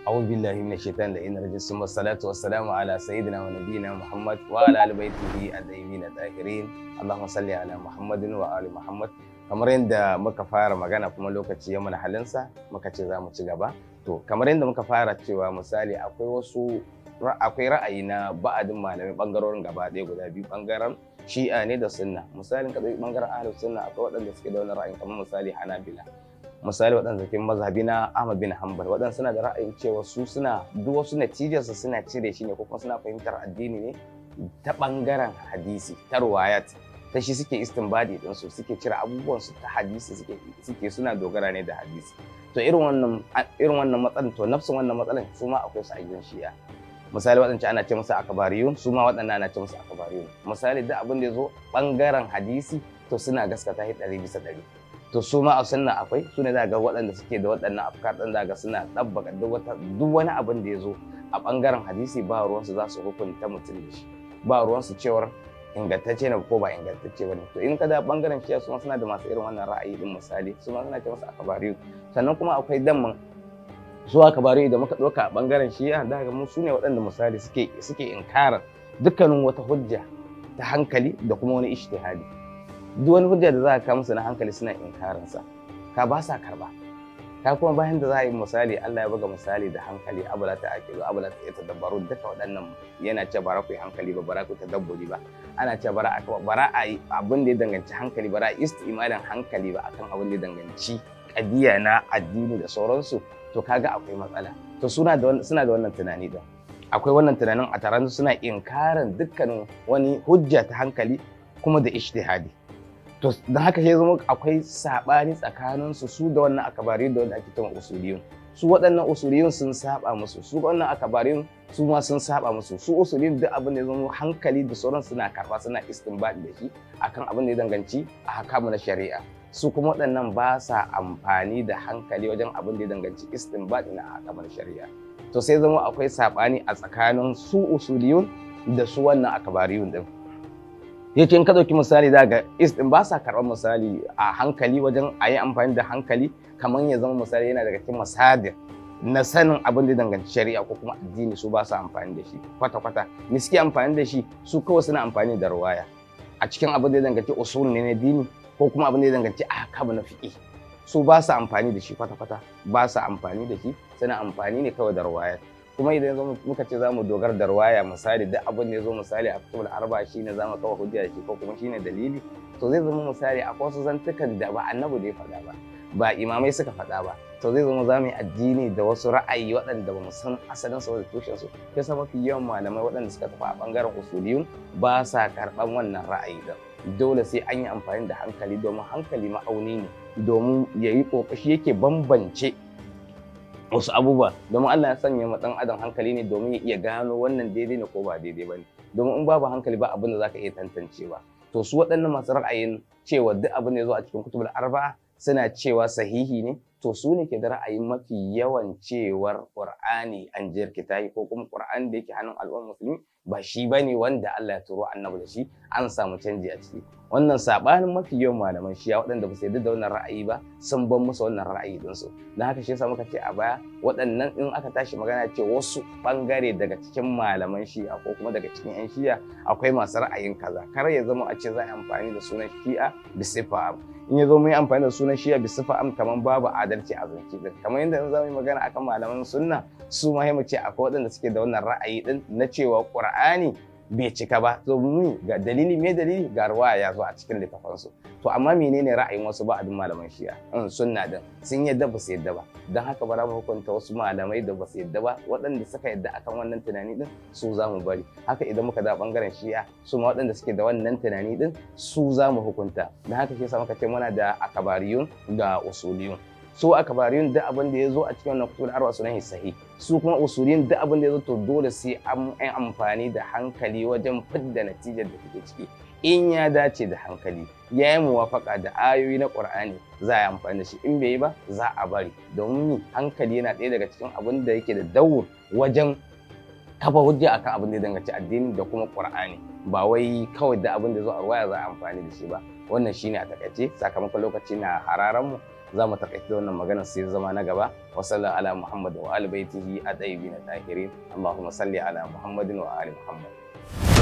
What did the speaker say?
أعوذ بالله من الشيطان اللعين الرجيم، ثم الصلاة والسلام على سيدنا ونبينا محمد وعلى آل بيته الطيبين الطاهرين. اللهم صل على محمد وآل محمد. Kamar yadda muka fara magana, kuma lokaci ya mana halinsa, muka ce za mu ci gaba. To, kamar yadda muka fara cewa, misali, akwai ra'ayi na ba'adin malamai, bangarorin gaba ɗaya guda biyu, bangaren Shi'a ne da Sunna. Misalin ka ɗauki bangaren Ahlus Sunna, akwai waɗanda suke da wani ra'ayin, kamar misali Hanabila, misali waɗanda suke mazhabi na Ahmad bin Hanbal, waɗanda suna da ra'ayin cewa su suna duk wasu natijarsu suna cire shi ne, ko kuma suna fahimtar addini ne ta ɓangaren hadisi, ta ruwayat, ta shi suke istinbadi ɗinsu, suke cire abubuwan su ta hadisi, suke suna dogara ne da hadisi. To, irin wannan matsalan, to nafsin wannan matsalan su ma akwai su a gidan Shi'a. Misali, waɗancan ana ce musu akabariyun, su ma waɗannan ana ce musu akabariyun. Misali, duk abin da ya zo ɓangaren hadisi, to suna gaskata shi 100%. To, su ma a Sunna akwai su ne, za ga waɗanda suke da waɗannan afkar ɗin, za ga suna ɗabbaka duk wani abin da ya zo a ɓangaren hadisi, ba ruwansu, za su hukunta mutum da shi, ba ruwansu cewar ingantacce ne ko ba ingantacce ba ne. To, in ka da ɓangaren Shi'a, su ma suna da masu irin wannan ra'ayi din. Misali, su ma suna ce masu akabariyu. Sannan kuma akwai damman su akabariyu da muka ɗauka a ɓangaren Shi'a, da ga mu su ne waɗanda misali suke inkarar dukkanin wata hujja ta hankali da kuma wani ijtihadi. Duk wani hujja da za ka musu na hankali, suna inkarin sa, ka ba sa karba. Ka kuma bayan da za a yi, misali, Allah ya buga misali da hankali, أفلا تعقلون، أفلا تتدبرون, duka waɗannan yana ce bara ku yi hankali ba, bara ku tadabburi ba. Ana ce bara a yi abin da ya danganci hankali, bara a istimalin hankali ba akan abin da ya danganci kadiya na addini da sauransu. To, kaga akwai matsala. To, suna da wannan tunani din, akwai wannan tunanin a taron, suna inkarin dukkanin wani hujja ta hankali kuma da ijtihadi. To, don haka sai zama akwai saɓani tsakanin su, su da wannan akabari da wanda ake cewa usuliyun. Su waɗannan usuliyun sun saba musu, su wannan akabariyun su ma sun saba musu. Su usuliyun, duk abin da ya zama hankali da sauran suna karɓa, suna istinbadi da shi akan abin da ya danganci a hakamu na shari'a. Su kuma waɗannan ba sa amfani da hankali wajen abin da ya danganci istinbadi na hakamu na shari'a. To, sai zama akwai saɓani a tsakanin su usuliyun da su wannan akabariyun din. Yace in ka ɗauki misali, za ga istin ba sa karɓar misali a hankali wajen a yi amfani da hankali kamar ya zama misali yana daga cikin masadir na sanin abin da danganci shari'a ko kuma addini. Su ba sa amfani da shi kwata-kwata. Me suke amfani da shi? Su kawai suna amfani da ruwaya a cikin abin da ya danganci usul ne na dini ko kuma abin da ya danganci ahkam na fiqh. Su ba sa amfani da shi kwata-kwata, ba sa amfani da shi, suna amfani ne kawai da ruwaya. Kuma idan yanzu muka ce za mu dogara da ruwaya, misali duk abin da ya zo misali a kutubul arba shi ne za mu kawo hujja da shi ko kuma shine dalili, to zai zama misali akwai wasu zantukan da ba Annabi da ya faɗa ba, ba imamai suka faɗa ba. To, zai zama za mu yi addini da wasu ra'ayi waɗanda ba mu san asalin su da tushen su. Yasa mafi yawan malamai waɗanda suka tafi a ɓangaren usuliyun ba sa karɓan wannan ra'ayi din. Dole sai an yi amfani da hankali, domin hankali ma'auni ne, domin ya yi ƙoƙashi yake bambance wasu abubuwa, domin Allah ya sanya ma ɗan adam hankali ne domin ya iya gano wannan daidai ne ko ba daidai ba ne. Domin in babu hankali, ba abin da zaka iya tantancewa. To, su waɗannan masu ra'ayin cewa duk abin da ya zo a cikin kutubul arba'a suna cewa sahihi ne, to su ne ke da ra'ayin mafi yawan cewar Qur'ani an jirkita ko kuma Qur'ani da yake hannun al'ummar Musulmi ba shi bane wanda Allah ya turo Annabi da shi, an samu canji a ciki. Wannan sabanin mafi yawan malaman Shi'a waɗanda ba su yarda da wannan ra'ayi ba, sun ban musu wannan ra'ayi din su. Don haka shi yasa muka ce a baya, waɗannan in aka tashi magana ce wasu bangare daga cikin malaman Shi'a ko kuma daga cikin 'yan Shi'a akwai masu ra'ayin kaza, kar ya zama a ce za a yi amfani da sunan Shi'a bisifa. In ya zo mun yi amfani da sunan Shi'a bisifa am, kamar babu adalci a zance din. Kamar yadda in za mu yi magana akan malaman Sunna, su ma mu ce akwai waɗanda suke da wannan ra'ayi din na cewa Qur'ani bai cika ba. To, mu ga dalili, me dalili? Ga ruwaya ya zo a cikin littafansu. To, amma menene ra'ayin wasu ba'adin malaman Shi'a in Sunna din? Sun yadda, ba su yadda ba. Don haka ba za mu hukunta wasu malamai da ba su yadda ba. Waɗanda suka yadda akan wannan tunani din, su za mu bari. Haka idan muka da bangaren Shi'a, su ma waɗanda suke da wannan tunani din, su za mu hukunta. Don haka shi yasa muka ce muna da akabariyun da usuliyun. Su akabariyun, duk abin da ya zo a cikin wannan kutubul arba sunan sahih. Su kuma usuliyun, duk abin da ya zo, to dole sai an yi amfani da hankali wajen fidda natijar da take ciki. In ya dace da hankali, ya yi muwafaka da ayoyi na Qur'ani, za a yi amfani da shi. In bai yi ba, za a bari. Domin hankali yana ɗaya daga cikin abin da yake da daur wajen kafa hujja akan abin da ya danganci addini da kuma Qur'ani, ba wai kawai da abin da zo a ruwaya za a amfani da shi ba. Wannan shine a takaice, sakamakon lokaci na hararan mu. Za mu takaita wannan magana sai zama na gaba. Wa sallallahu ala Muhammad wa ali baitihi at-tayyibin tahirin. Allahumma salli ala Muhammadin wa ali Muhammad.